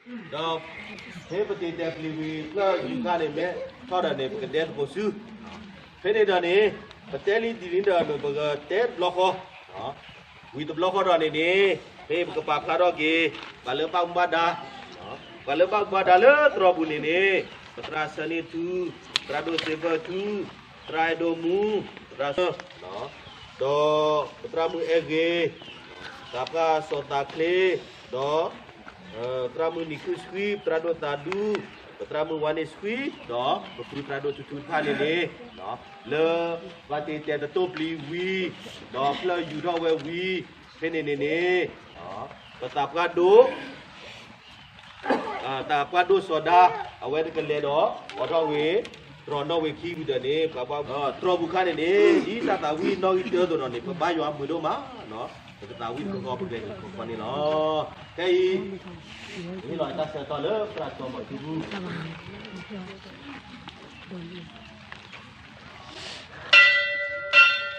ဒီး ဖဲပတ့တဲာ်ပျံၤဝံၤ ဖျၢၣ်ယူၤခါန့ၣ် မ့ၢ်ထီၣ်ဒီးန့ၣ် ပကဒဲသကိးဆူ ဖဲန့ၣ်ဒီးန့ၣ် ပတဲလံဒ်န့ၣ်ဒီး ပကတဲတဘျီဃီ ဝံၤတဘျီဃီဒီးန့ၣ်န့ၣ် ဖဲပကပာ်ဖျါထီၣ်က့ၤ ပှၤလၢဘၣ်မူဘၣ်ဒါ ပှၤလၢဘၣ်မူဘၣ်ဒါလၢသရိာ်ပူၤန့ၣ်န့ၣ် ပသရၣ်ဆၢန့ၢ်ထူ, သရၣ်ဒိၣ်စ့ဘၢၣ်ထူ, သရၣ်အဲၣ်ဒိၣ်မူ, သရၣ်ဆၢ, ဒီးပသရၣ်မုၣ်အဲၣ်ဂ့ၤ, သးပှၢ်စီၤသးချ့, ဒီး သရၣ်မုၣ်နံၤခုၣ်ဆှံ, ပသရၣ်ဒိၣ်သးဒူ, ပသရၣ်မုၣ်ဝါန့ၢ်ဆှံ, ဒီးပဖုသရၣ်ဒိၣ်ထူထူတဖၣ်န့ၣ်န့ၣ် လၢပှၤတ့တဲာ်တတိၢ်ပျံၤဝံၤ ဒီးဖျၢၣ်ယူၤထီၣ်ဝဲဝံၤ ဖဲန့ၣ်န့ၣ်န့ၣ် ပသးပှၢ်ဒိၣ် သးပှၢ်ဒိၣ်စီၤဒါ အဝဲတကလဲၤဒီး အိးထီၣ်ဝဲ တြီၤနီၣ်ဝဲခံဝံၤဒီးန့ၣ် ပှၤဘၣ် တြီၤပူၤခါန့ၣ်န့ၣ် ဒ်တၢ်သးဝံၣ်နီၣ်ဂံၢ်တၢသိးဒီးန့ၣ် ပဘါယွၤမုာ်ဒိၣ်မး ပကသးဝံၣ်တခီခီ ပကလဲၤတခီခီန့ၣ်လီၤ. ခဲအံၤ ဟ့ၣ်လီၤတၢ်ဆၢကတီၢ်လၢသရၣ်စီၤမီၤထူပူၤ ပျံၤ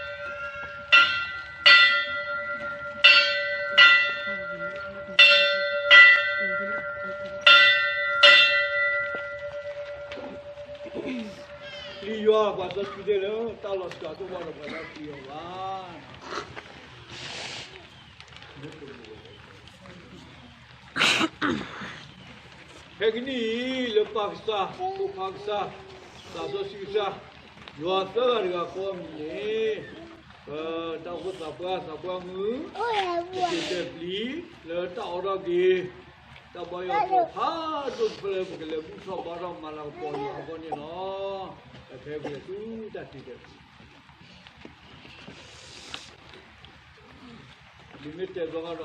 ယွၤပှၤစီဆှံတဲလၢ တၢ်လီၤစှၤဒိၣ်မးဒီးပှၤလၢပျံၤယွၤဘၣ်. ဖဲကနံၣ်အံၤ လၢပၢ်ကစၢ်, ဖိခွါကစၢ်, သးစီဆှံကစၢ်, ယွၤသၢဂၤတဂၤကိးမံၤန့ၣ်, ပတၢ်အိၣ်ဖှိၣ်သးပှၢ်သးပှၢ်မုၢ်, ပတ့တဲာ်ပျံၤ လၢတၢ်အိးထီၣ်က့ၤ တၢ်ဘါယွၤအကျိာ်ဖးဒိၣ်တဖၣ်လၢပကလဲၤဘူၣ်ထီၣ်ဘါထီၣ်မၤလၤကပီၤယွၤအဂီၢ်န့ၣ်လီၤ. ဖဲပလဲၤဆူတၢ်တ့တဲာ်ပျံၤ မ့မ့ၢ်တဲဘျီဃီဒီး ပကလဲၤ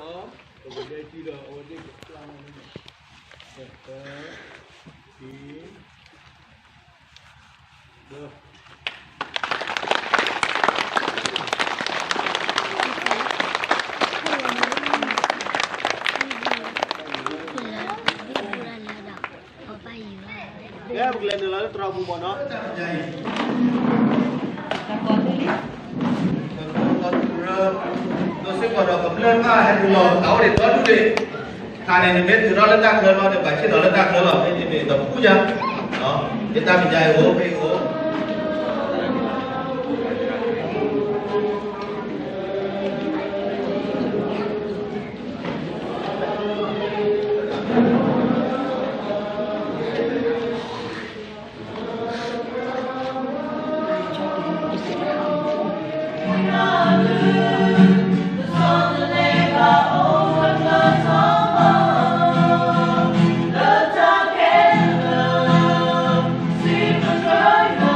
တုၤဒီးအဝဲသ့ၣ်ကပျၢ်မီၢ်န့ၣ် တၢ် တၢ် ကဲ ပကလဲၤနုာ်လီၤလၢသရိာ်ပူၤမီၢ်နီၤ. ဒီးစ့ၢ်ကီးဒီးကမျၢၢ်တဖၣ်ဟဲနုာ်လီၤ တၢ်အိၣ်ဒံးဒီဒူၣ်ဒံး, ခါန့ၣ် နမ့ၢ်တုၤထီၣ်လၢတၢ်ချၢလီၤ နဘၣ်ဆ့ၣ်နီၤလၢတၢ်ချၢလီၤ မ့ၢ်န့ၣ်ဒီးပကူၣ်ယါ, ယတၢ်မဲာ်ညါအံၤအိၣ် ဖဲအံၤအိၣ်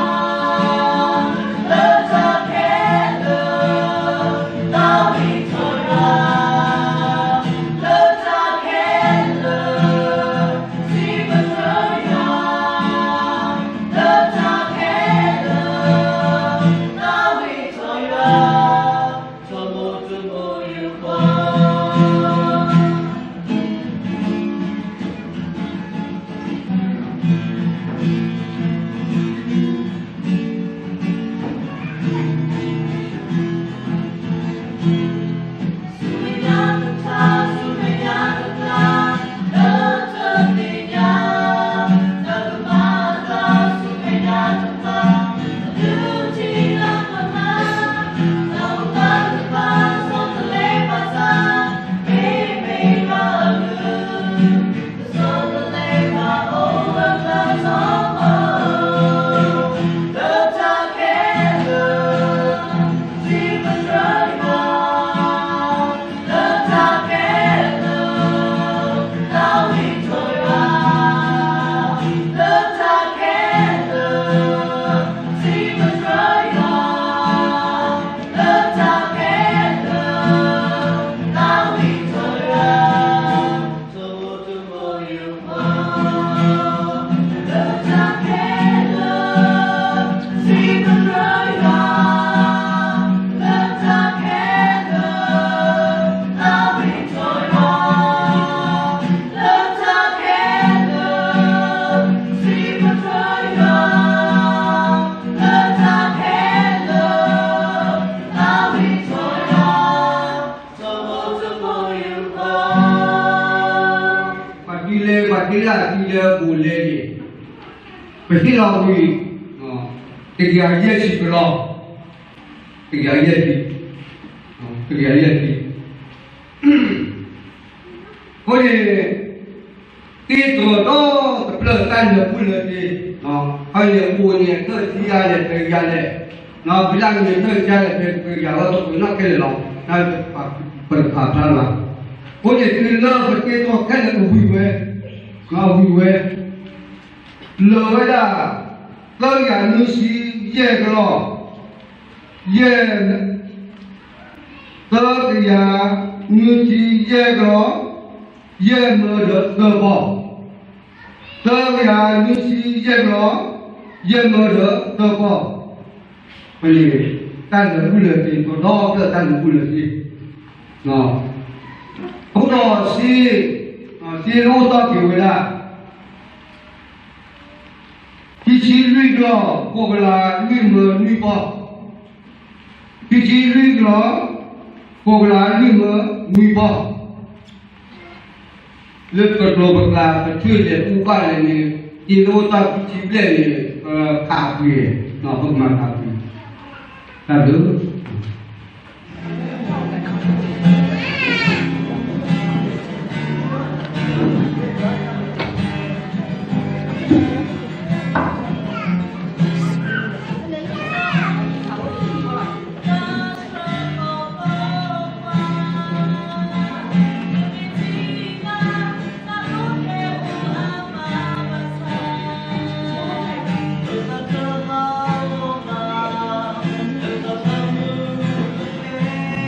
လဲၤပှၤတ့လၢအသံလၢအဘူးအလဲန့ၣ်, ပဟ့ၣ်လီၤဝံၤ တကယၤယဲၢ်ဆံကလီ, တကယၤယဲၢ်ဆံ, တကယၤယဲၢ်ဆံ. အဃိန့ၣ် တ့တြီၤဒီတဖျၢၣ်တၢ်လၢာ်ဘူၣ်လၢာ်စ့, အဃိန့ၣ်အိၣ်န့ၣ် ထၢၣ်ဆံယါလဲၣ် တကယၤလဲၣ်, ဖံလၢ်န့ၣ် ထၢၣ်ဆံယါလဲၣ် တကယၤလီၤ တပနီၣ်ခဲလၢာ်လီၤ, ပတဖးဖျါလၢၤဘၣ်. အဃိန့ၣ် တုၤလၢပတ့တြီၤခဲလၢာ်အဝံၤဝဲ, အဝံၤဝဲ လၢာ်ဝဲဒၣ် သၢကယၤနွံဆံယဲၢ်ကလီ, ယဲၢ် သၢကယၤနွံဆံယဲၢ်ကလီ, ယဲၢ်မၢဒီးသၢပီၢ်, သၢကယၤနွံဆံယဲၢ်ကလီ, ယဲၢ်မၢဒီးသၢပီၢ်, ဖဲန့ၣ် တၢ်လၢာ်ဘူၣ်လၢာ်စ့ ပဒီဖျၢၣ်တၢ်လၢာ်ဘူၣ်လၢာ်စ့, အဃိဒီးစ့, စ့လၢအိၣ်ထီၣ်က့ၤဝဲဒၣ် ခံဆံလွံၢ်ကလီ, ဃိးကလးလွံၢ်မၢနွံပီၢ်, ခံဆံလွံၢ်ကလီ, ဃိးကလးလွံၢ်မၢနွံပီၢ်, လၢပကျိာ်ပကျါ ပထံၣ်လဲၤကူၣ်ဘၣ်လဲၣ်န့ၣ်, စ့လၢအိၣ်ထီၣ်ခံဆံဘျဲၣ်န့ၣ် ပခး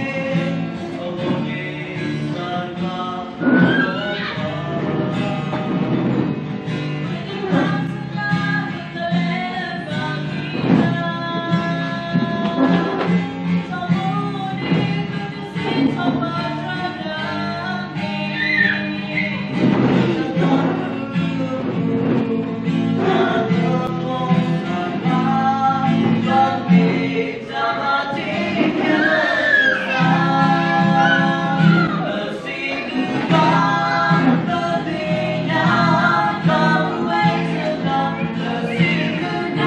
ပှ့ၤ, ပက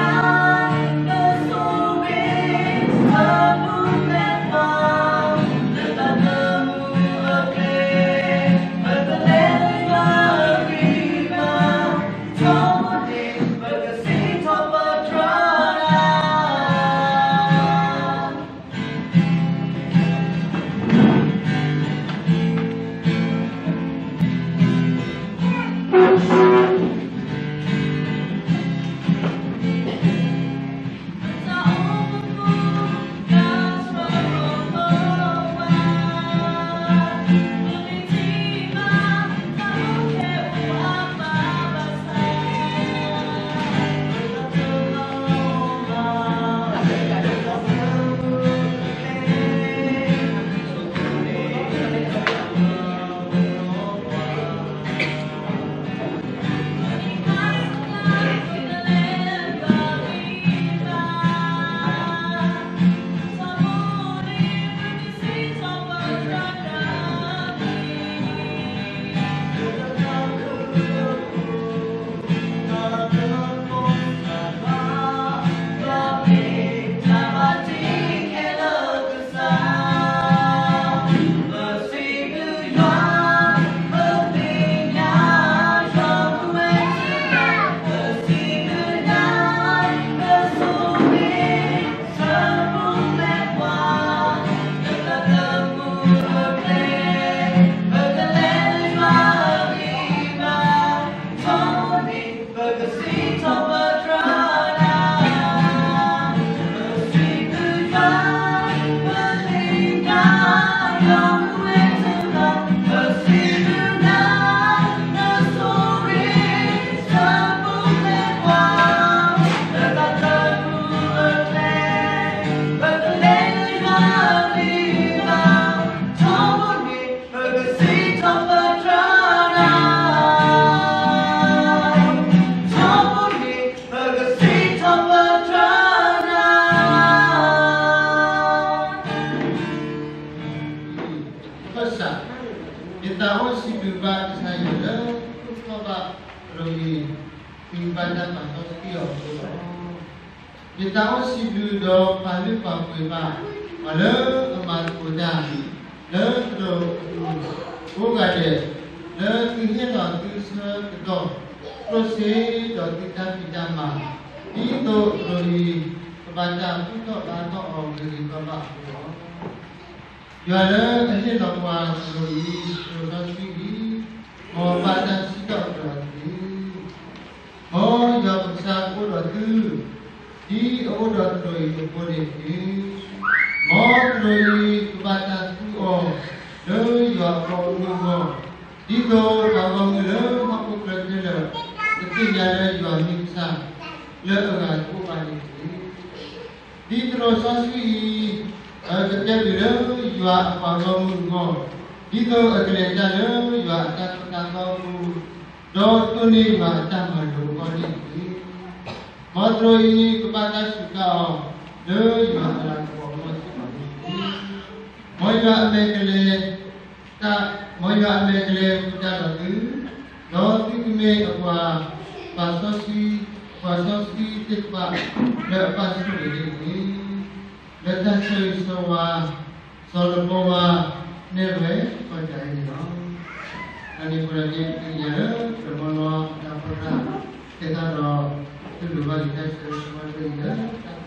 မၤခးပှ့ၤ, တၢ်ဘျုး သီဘၣ်တရိးအံၤ သုဘၣ်တၢ်ပာ်စီဆှံအီၤအဃိလီၤ. ယသးအိၣ်စံးဘျုးဒီးပာ်လုၢ်ပာ်ပှ့ၤဘၣ် ပှၤလၢအမၤသကိးတၢ် လၢတရိးအပူၤကိးဂၤဒဲး, လၢသုဟ့ၣ်လီၤသုဆၢကတီၢ် ကျိၣ်စ့ဒီးသုတၢ်ဖံးတၢ်မၤ, ဒ်သိးတရိးအံၤ ကဘၣ်တၢ်သူၣ်ထီၣ်ဘါထီၣ်အီၤဂ့ၤဂ့ၤဘၣ်ဘၣ်အဃိလီၤ. ယွၤလၢအဟ့ၣ်လီၤပှၤတရိးအံၤ တရိးစီဆှံအံၤ, မ်အဘၣ်တၢ်စံးထီၣ်ပတြၢၤအီၤတက့ၢ်. မ်ယွၤပကစၢ်ကအိၣ်ဒီးသု, ဒ်အအိၣ်ဒီးတရိးအံၤအဃိန့ၣ်တက့ၢ်. မ်တရိးအံၤကဘၣ်တၢ်သူအီၤ လၢယွၤအဘီအမုၢ်အဂီၢ်, ဒ်သိးပှၤဂီၢ်မုၢ်လၢဟီၣ်ခိၣ်ချၢခဲလၢာ် ကသ့ၣ်ညါလၢယွၤမ့ၢ်ကစၢ် လၢအဂၤတအိၣ်ဘၣ်န့ၣ်တက့ၢ်. ဒ်တရိးစီဆှံအံၤ ကတဲဘျုးလၢယွၤအပှၤဂီၢ်မုၢ်အဂီၢ်, ဒ်သိးအကလဲၤတၢ်လၢယွၤအတၢ်သိၣ်တၢ်သီအပူၤ, ဒီးတိၢ်န့ၢ်ယွၤအတၢ်မၤလိာ်အဂီၢ်န့ၣ်တက့ၢ်. မ်တရိးအံၤကဘၣ်တၢ်စူးကါအီၤ လၢယွၤအလၤကပီၤအဂီၢ်စ့ၢ်ကီးန့ၣ်တက့ၢ်. မ်ယွၤအမဲာ်ကလဲၤ မ်ယွၤအမဲာ်ကလဲၤဃုာ်တၢ်ဒီးသု, ဒီးသုကမ့ၢ်အပှၤ ပှၤစီဆှံ, ပှၤစီဆှံသ့ၣ်တဖၣ် လၢအဘၣ်ဆိၣ်ဂ့ၤန့ၣ်တက့ၢ်. လၢတၢ်ဆိၣ်ဂ့ၤဆိၣ်ဝါ စီၤလဘီဝါ နဲၣ်ရွဲၣ် ပှၤတၢ်အံၤန့ၣ်လီၤ. အန့ၣ်ဃိဒီးက့ၤပသ့ၣ်ညါလၢ တၢ်မီလီၤအတၢ်ဖိတၢ် ကဲထီၣ်ဒီး သုလိၣ်ဘၣ်လံာ်တၢ်ဆိၣ်ဂ့ၤဆိၣ်ဝါတဖၣ်အံၤလၢ